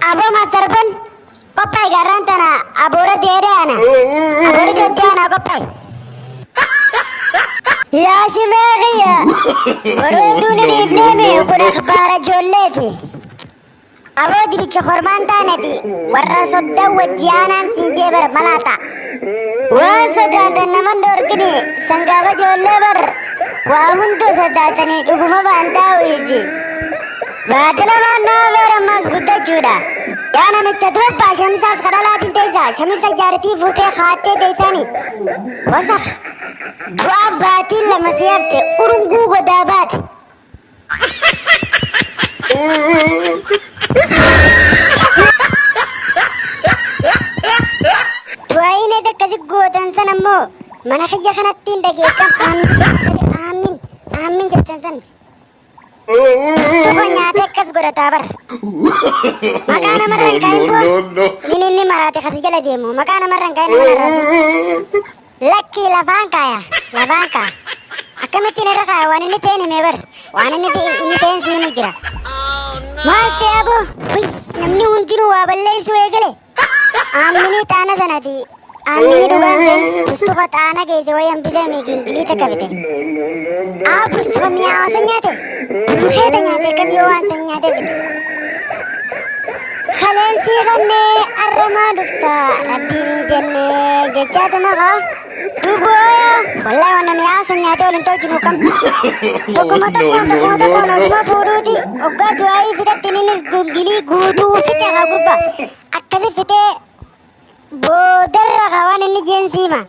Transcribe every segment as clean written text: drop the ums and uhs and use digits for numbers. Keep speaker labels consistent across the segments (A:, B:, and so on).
A: Aboo Master Bon qophaa'i gaarraan tana aboora deedee ana. Aboora deedee ana qophaa'i. Yaa shimee kiyya boruu duuni dhiifneemi kun akhbaara ijoolleeti. Aboo dibicha kormaan taaneti warra soddan wajji aanaan sin jee bar malaata. Waan sodaatan naman dhoorkini sangaaba ijoollee bar waa hunda sodaatanii dhuguma baan taa'uuti. Baati lamaan naa beer ammaas guddachuudha. Yaa namicha doobbaa shamisaas kadhalaatiin teessa shamisa jaartii fuutee kaattee teessani. Wasakh du'aaf baatiin lama si hafte urunguu godaa baate. Du'aa'iin eega akkasi gootan san ammoo mana kiyya kanatti hin dhageettan aammin aammin aammin jettan san. Cufa nyaatee akkas godhataa bar. Maqaa namarra hin kaa'in boo. Inni inni maraate kasi jala deemu. Maqaa namarra hin kaa'in nama narrasin. Lakkii lafaan kaaya. Lafaan kaaya. Akkamittiin irra kaaya waan inni ta'een himee bar. Waan inni inni ta'een si himu jira. Maal ta'e aboo? Wii namni hundinuu waa balleessuu eegale. Aamminii xaana sanati. Aamminii dhugaan seen bustuka xaana geesse wayii hambisee mi gingilii takka fite. Aa bustuka mi'aawa san nyaate. Bulkeeta nyaate kam yoo waan san nyaate fite. Kaleen sii kannee arramaa dhufta rabbiin hin jenne jechaatuma kaa. Dubooya wallahi wanna mi'aa san nyaatee ol hin tolchinu kam. Tokkuma tokkoon tokkuma tokkoon osuma fuudhuuti hoggaa du'aayii fixatti innis gingilii guutuu fixe haa gurbaa. Akkasi fixee boodarra kaa waan inni jeen siima.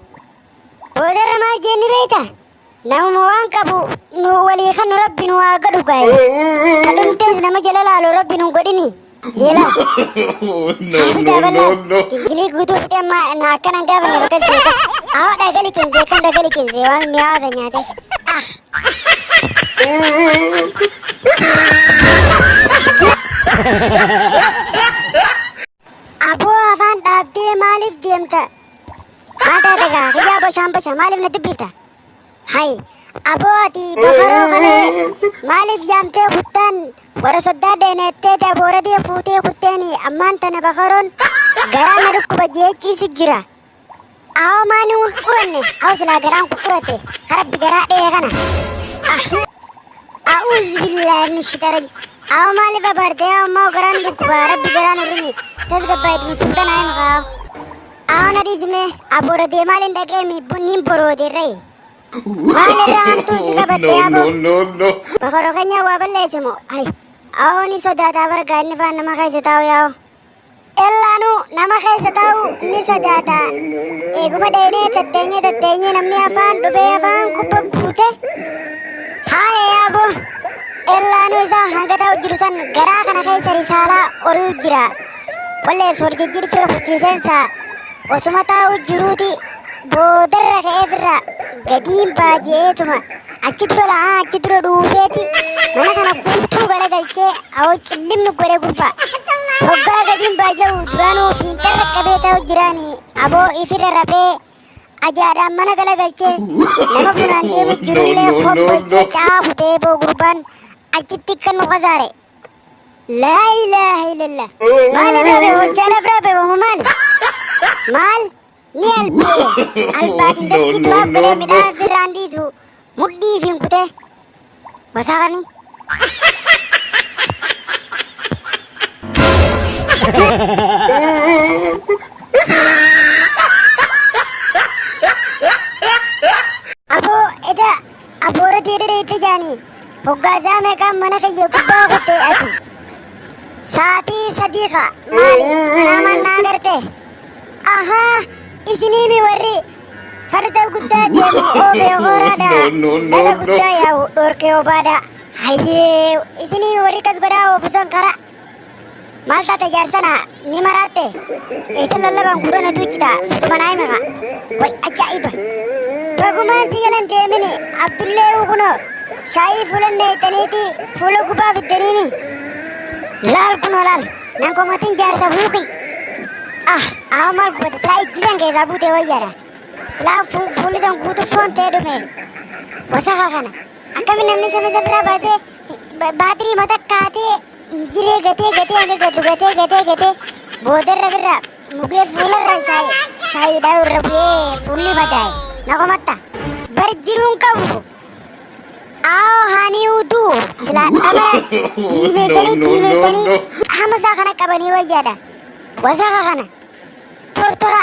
A: Boodarra maal jeen ni beekta? Namuma waan qabu nu walii kannu rabbi nu haa godhu gaayi. Ka dhumtees nama jala laalu rabbi nu godhini. Jeelal. Haasida bal'aa gingilii guutuu fixee amma na akkana hin gaafanne bakka jeeqa. Awa dhaga liqimsee kam dhaga liqimsee waan mi'aawa san nyaate. Ah. Aboo afaan dhaabdee maaliif deemta? Maal taate gaa kiyyaa boshaan bosha maaliif na dubbifta? Hay aboo ati bakaroo kalee maaliif yaamtee kuttaan warra soddaa deenettee abooradee fuutee kutteeni ammaan tana bakaroon garaa na dhukkuba jee ciisu jira. Awoo maani hun uranne awo silaa garaan kun urate karabbi garaa dhee kana. Ah. A'uuzu billaahi min shixaran. Awo maaliif abaarte yaa ammaa garaan dhukkuba rabbi garaan urrini tasgabbaa'it musultana him kaa. Awo na dhiisime aboora deemaaliin dhaqee mi niin boroode irrayi. Maal irraa hamtuun si qabatte yaaboo? Bakoro keenya waa balleesse moo? Hay. Awo ni sodaataa bargaa inni faan nama keessa taa'u yaa'u. Ellaanuu nama keessa taa'u ni sodaata. Eeguma dheenee tatteenyee tatteenyee namni afaan dhufee afaan kubba guute. Haaya yaaboo. Ellaanuu isaa hanga taa'u jiru san garaa kana keessa risaalaa oruu jira. Wallee soorjijjiir fira kuchiiseensa osuma taa'u jiruuti boodarra ka'ee firra gadiin baaji'eetuma achi dura la'aa achi dura dhuufeeti mana kana guutuu galagalchee awoo cillimni godhe gurbaa. Hoggaa gadiin baaja'u duraanuu fiinxarra qabee ta'u jiraani aboo ifirra raphee ajaadhaan mana galagalchee nama bunaan deemu jirullee hobbolchee caa kutee boo gurbaan achitti kan nu kasaare. Laa ilaaha illallah. Maal irraa bee hojjaa lafraa bee wamu maali? Maal ni albee albaatiin dachii turaaf godhee midhaan firraan dhiisu mudhii fi kutee wasaaqanii. Aboo eda aboora deedee itti jaanii hoggaasaa meeqaan mana kiyya gubbaa kutte ati. Saatii sadii ka maali manaamaan naa garte. Ahaa isiniimi warri farda guddaa deemu oofee hooraadha laga guddaa yaa'u dhorkee obaadha. Hayyee isiniimi warri kas godhaa oofu san kara. Maal taate jaarsana ni maraatte eessa lallaban gurra na duuchita sutuma naa himi kaa. Way ajaa'iba. Bagumaan si jalan deemini Abdullee kunoo shaayii fuula neeyxaniiti fuula gubaa fiddaniimi. Laal kunoo laal nan komatin jaarsa huuqi. Ah awa maal gubate silaa ijji san keessaa buutee wayyaadha. Silaa fuulli san guutuu foon ta'ee dhume. Wasaka kana. Akkamiin namni shamisa biraa baasee baatirii mata kaatee Injiree gatee gatee hanga gatu gatee gatee gatee boodarra birra mugee fuularra shaayii shaayiidhaa irra bu'ee fuulli madaa'e. Na komatta. Bar jiruun qabu. Aoo haanii uduu silaa dhamara diimeessanii
B: No, no, no,
A: diimeessanii
B: no.
A: qaama isaa kana qabanii wayyaadha. Wasaka kana tortora.